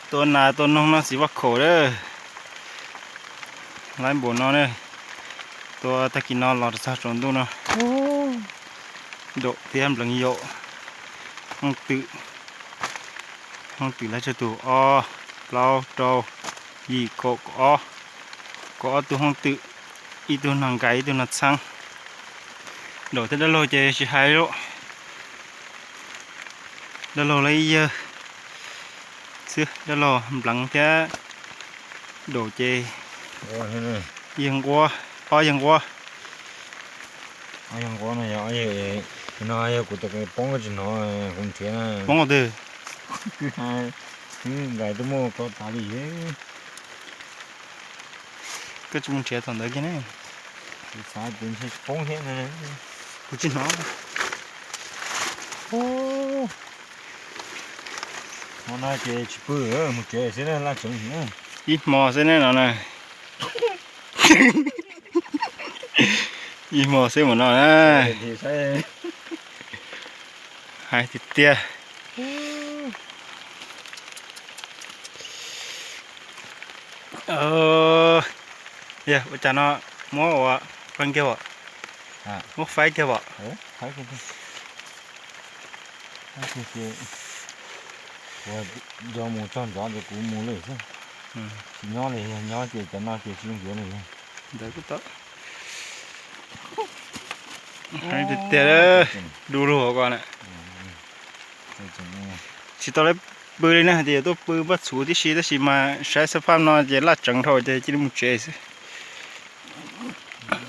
Tua nas tua noog no txiv Vaj Khaum lawm. Laib npaum no ne, tua tag kis no los rau txog tsaus ntuj no. Daum thiab npleev yaum. Hooj twm, hooj twm laib tsawg tus? Ob, plaub, rau, yim, kaum, kaum ob. Kaum ob tug hooj twm, ib tug nog nkais ib tug nog txheeb. Daum thiab dab laug ces tsis hais li. Dab laug lawv ib yawg xwb, dab laug npleev thiab daum ces yawg nquab, ob yawg nquab. Ob yawg nquab no yog, no yog kuv tau poob koj tsis hnov, kuv nrhiav. Poob qhov twg? Nkais twb muaj ko tas li. Koj tsis mus nrhiav thaum ntawd kiag ne. Kuv xav tias ntshe poob thiab no. Kuv tsis hnov. Hmo no ces tsis pw, mus tsev xwb na, laj tseev. Ib hmo xwb ne no na. Ib hmo xwb mus no na. Hais tiag tiag. Yog ua cas no muab ua qee kiag os? Muab faib kiag os? Yog mus txog nrov ces kuv mus lawm xwb. Tsis nyob li, yog nyob ces cov no ces tsis nrhiav li. Ntawd kuj tau. Hais tiag tiag, du lug ko na. Tsis tau lawv pw li na, hais tias yuav tuaj pw npaj txhuv tib si, tab sis mas saib xab phaj no ces laj tseev dhau ces cia li mus tsev xwb.